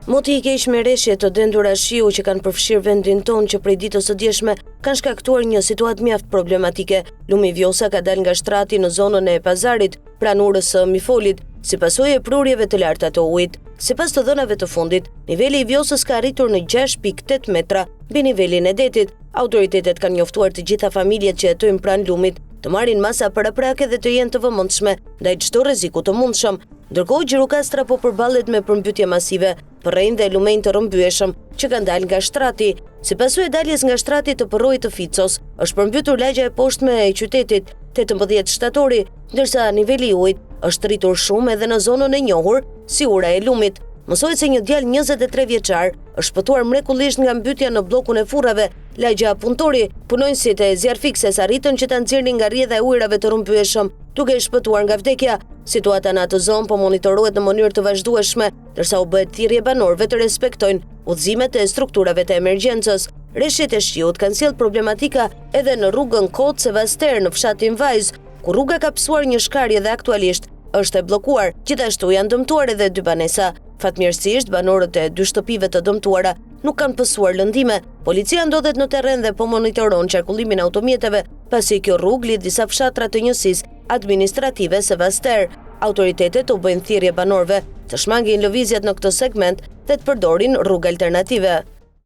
Moti i keq me reshje të dendura shiu që kanë përfshirë vendin tonë që prej ditës së djeshme kanë shkaktuar një situatë mjaft problematike. Lumi Vjosa ka dalë nga shtrati në zonën e Pazarit, pranë urës së Mifolit, si pasojë e prurjeve të larta të ujit. Sipas të dhënave të fundit, niveli i Vjosës ka arritur në 6.8 metra mbi nivelin e detit. Autoritetet kanë njoftuar të gjitha familjet që jetojnë pranë lumit të marrin masa paraprake dhe të jenë të vëmendshme ndaj çdo rreziku të mundshëm. Ndërkohë, Gjirokastra po përballet me përmbytje masive, përrenj dhe lumenj të rrëmbyeshëm që kanë dalë nga shtrati. Si pasojë e daljes nga shtrati të përroit të Ficos, është përmbytur lagja e poshtme e qytetit, 18 shtatori, ndërsa niveli i ujit është rritur shumë edhe në zonën e njohur si ura e lumit. Mësohet se një djalë 23 vjeçar është shpëtuar mrekullisht nga mbytja në bllokun e furrave, lagja Punëtori. Punonjësit e zjarrfikëses arritën që ta nxirrnin nga rrjedha e ujërave të rrëmbyeshëm, duke e shpëtuar nga vdekja. Situata në atë zonë po monitorohet në mënyrë të vazhdueshme, ndërsa u bëhet thirrje banorëve të respektojnë udhëzimet e strukturave të emergjencës. Reshjet e shiut kanë sjellë problematika edhe në rrugën Kotë Sevaster në fshatin Vajzë, ku rruga ka pësuar një shkarje dhe aktualisht është e bllokuar. Gjithashtu janë dëmtuar edhe dy banesa. Fatmirësisht, banorët e dy shtëpive të dëmtuara nuk kanë pësuar lëndime. Policia ndodhet në terren dhe po monitoron qarkullimin e automjeteve, pasi kjo rrugë lidh disa fshatra të njësisë administrative Sevaster. Autoritetet u bëjnë thirrje banorëve të shmangin lëvizjet në këtë segment dhe të përdorin rrugë alternative.